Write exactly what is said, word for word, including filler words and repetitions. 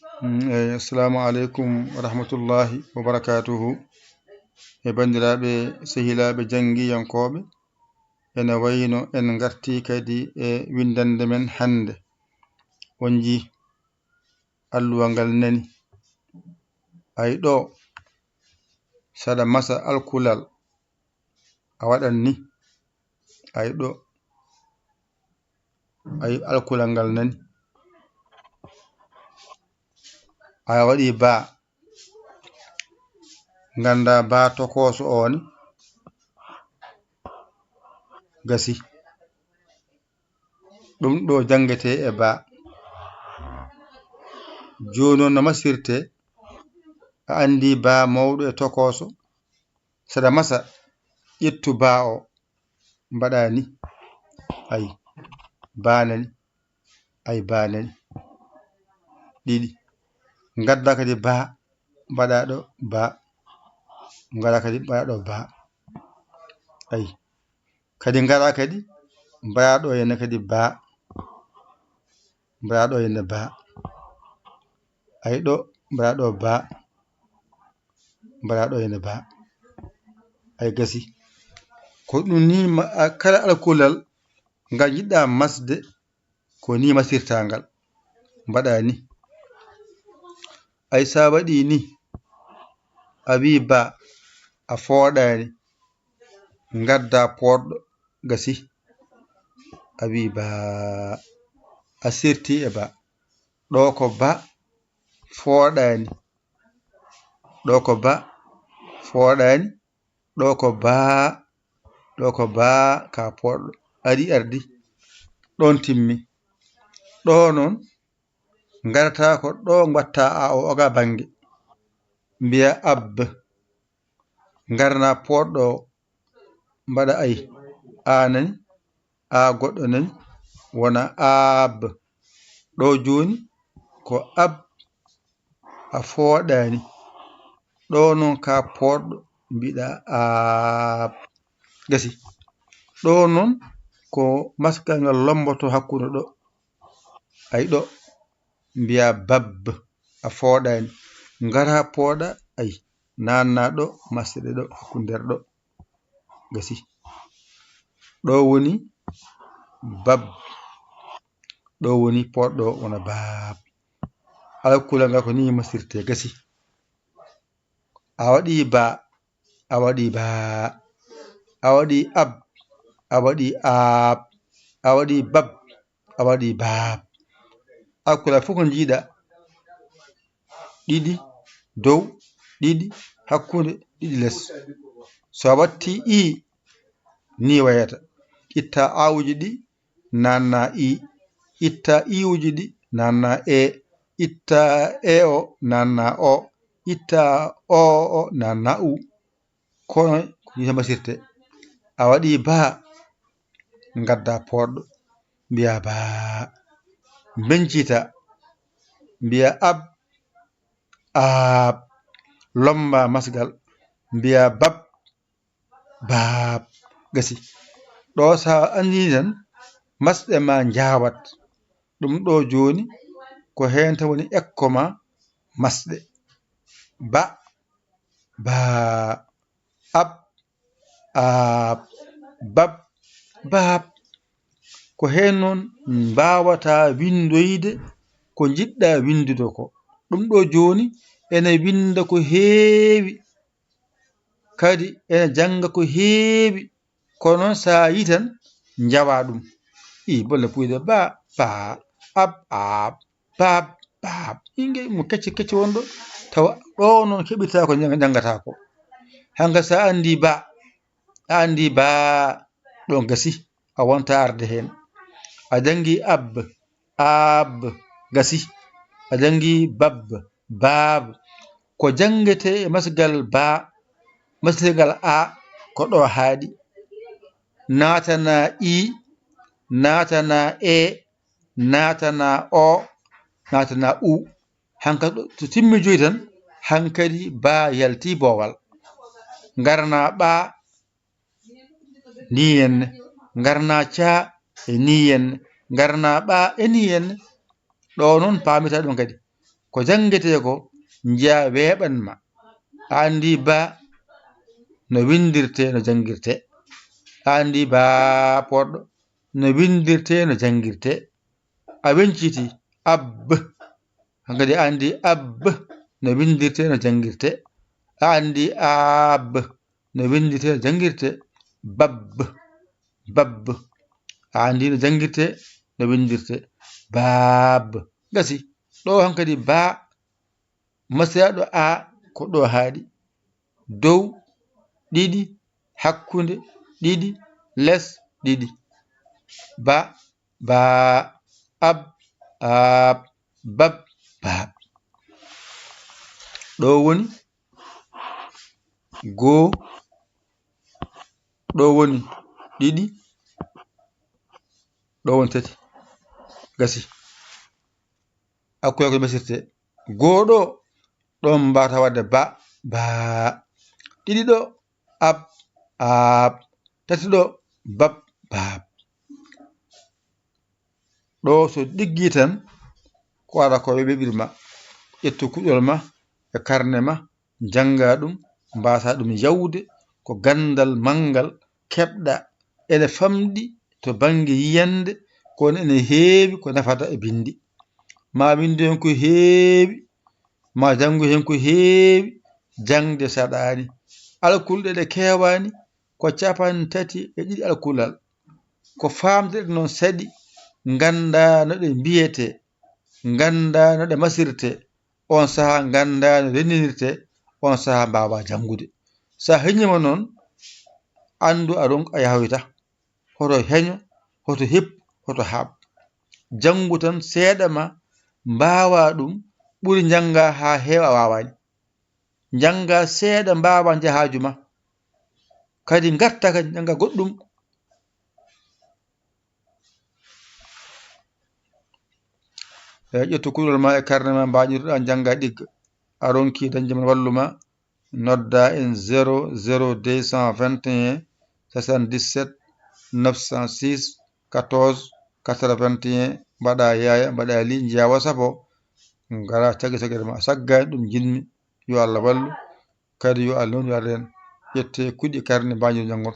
Mm, eh, assalamu aleykum wa rahmatullahi wa barakatuhu. E banndiraaɓe, sehilaaɓe, janngiyankooɓe, ene wayno en ngartii kadi e winndannde men hannde. On njii, alluwa ngal nani. Ay ɗo, saɗa masa alkulal, a waɗan ni. Ay ɗo, ay alkulal ngal nani. A waɗi ba, ngannda ba tokooso o ni. Gasi. Ɗum ɗo janngete e ba. Jooni noon no masirte, a anndi ba mawɗo e tokooso. Saɗa masa, ƴettu ba o, mbaɗa ni. Ay, ba nani. Ay, ba nani. Ɗiɗi. Ngadda kadi ba, mbaɗa ɗo ba. Ngaɗa kadi mbaɗa ɗo ba. Ay. Kadi ngaɗa kadi, mbaɗa ɗo henne kadi ba. Mbaɗa ɗo henne ba. Ay ɗo, mbaɗa ɗo ba. Mbaɗa ɗo henne ba. Ay gasi. Ko ɗum ni ma-, a-, kala alkulal ngal njiɗɗa masde, ko ni masirta ngal. Mbaɗa ni. Ay sa waɗi ni, a wi ba, a fooɗani. Ngadda pooɗɗo, gasi. A wi ba, a sirti e ba. Ɗo ko ba, fooɗani. Ɗo ko ba, fooɗani. Ɗo ko ba, ɗo ko ba ka pooɗɗo. Ari ardi. Ɗon timmi. Ɗo noon, ngarata ko ɗo mbatta a o oga bannge. Mbiya ab. Ngarna pooɗɗo o, mbaɗa ay. A nani, a goɗɗo nani, wona ab. Ɗo jooni ko ab, a fooɗani. Ɗo noon ka pooɗɗo, mbiɗa ab. Gasi. Ɗo noon ko masgal ngal lomboto hakkunde ɗo. Ay ɗo, mbiya bab, a fooɗani. Ngara pooɗa, ay, nanna ɗo, masde ɗo, hakkunde ɗo. Gasi. Ɗo woni bab. Ɗo woni pooɗɗo, wona baab. Alkulal ngal ko ni masirte, gasi. A waɗi ba, a waɗi ba. A waɗi ab, a waɗi aab. A waɗi bab, a waɗi baab. Alkulal fof ko njiiɗa. Ɗiɗi dow, ɗiɗi hakkunde, ɗiɗi les. So a watti i, ni wayata. Itta aawuji ɗi, nanna i. Itta iwuji ɗi, nanna e. Itta e o, nanna o. Itta o o, nanna u. Kono ko ni tan masirte. A waɗi ba, ngadda pooɗɗo, mbiya ba. Mbencita, mbiya ab, aab. Lomba masgal, mbiya bab, baab. Gasi. Ɗo sa anndi tan, masɗe ma njawat. Ɗum ɗo jooni, ko heen tan woni ekko ma masɗe. Ba, baa, ab, aab, bab, baab. Ko heen noon mbaawata winndoyde ko njiɗɗa winndude ko. Ɗum ɗo jooni ene winnda ko heewi, kadi ene jannga ko heewi, kono noon so a yii tan njawa ɗum. I bolle puyde ba, baa, ab, aab, baab, baab. Inge mo kecce kecce wonɗo, tawa ɗo noon keɓirta ko njannga-, njanngata ko. Hannga so a anndi ba, a anndi ba, ɗo gasi, a wonta arde heen. A janngi ab, aab, gasi. A janngi bab, baab. Ko janngete e masgal ba, masgal a, ko ɗo haaɗi. Naatana i, naatana e, naatana o, naatana u. Hankadi ɗo, so timmi joyi tan, hankadi ba yalti boowal. Ngarna ɓa, ni henne. Ngarna ca, e ni henne. Ngarna ɓa, e ni henne. Ɗo noon paamita ɗum kadi. ko janngetee ko, njiyaa weeɓan ma. A anndi ba no winndirtee, no janngirtee. A anndi ba poɗɗo no winndirtee, no janngirtee. A weñciti ab. Hankadi a anndi ab no winndirtee, no janngirtee. A anndi ab no winndirtee, no janngirtee. Bab, bab. A anndi no janngirtee, no winndirtee. Bab. Gasi. Ɗo hankadi ba, masiraaɗo a ko ɗo haaɗi. Dow, ɗiɗi, hakkunde, ɗiɗi, les, ɗiɗi. Ba, ba, ab, ab, bab, bab. Ɗo woni goo, ɗo woni ɗiɗi, ɗo woni tati. Gasi. Hakkunde ko masirte. Goo ɗo, ɗon mbaata waɗde ba, ba. Ɗiɗi ɗo, ab, ab. Tati ɗo, bab, bab. Ɗo so ɗiggi tan, ko ara ko weɓiri ma. Ƴettu kuɗol ma e karne ma, njannga ɗum, mbaasa ɗum yawde, ko ganndal manngal keɓɗa. Ene famɗi to bannge yiyannde, kono ene heewi ko nafata e binndi. Ma winndu heen ko heewi, ma janngu heen ko heewi, jaŋde saɗaani. Alkulɗe ɗe keewaani, ko capanɗe tati e ɗiɗi alkulal. Ko faamde ɗe noon saɗi, nganndaa no ɗe mbiyetee, nganndaa no ɗe masirtee, oon sahaa nganndaa no renndinirtee, oon sahaa mbaawaa janngude. So a heñiima noon, anndu a ronk-, a yahoyta. Hoto heño, hoto hippo, hoto haaɓ. Janngu tan seeɗa ma mbaawaa ɗum, ɓuri njanngaa haa heewa a waawaani. Njanngaa seeɗa mbaawaa njahaaju ma. Kadi ngartaa kadi njanngaa goɗɗum. E ƴettu kuɗol ma e karne ma mbañirɗaa njanngaa ɗigga. A ronkii dañde men wallu ma, noddaa en zéro zéro deux cent vingt et un soixante-dix-sept neuf cent six quatorze quatre-vingt-un, mbaɗaa yaaya, mbaɗaa lii, njiyaa WhatsApp o, ngaraa caggal caggal ma. Saggaani ɗum njiɗmi, yo Allah wallu, kadi yo Allah newnu, yo Allah reen. Ƴettee kuɗi karne mbañirɗaa njanngol.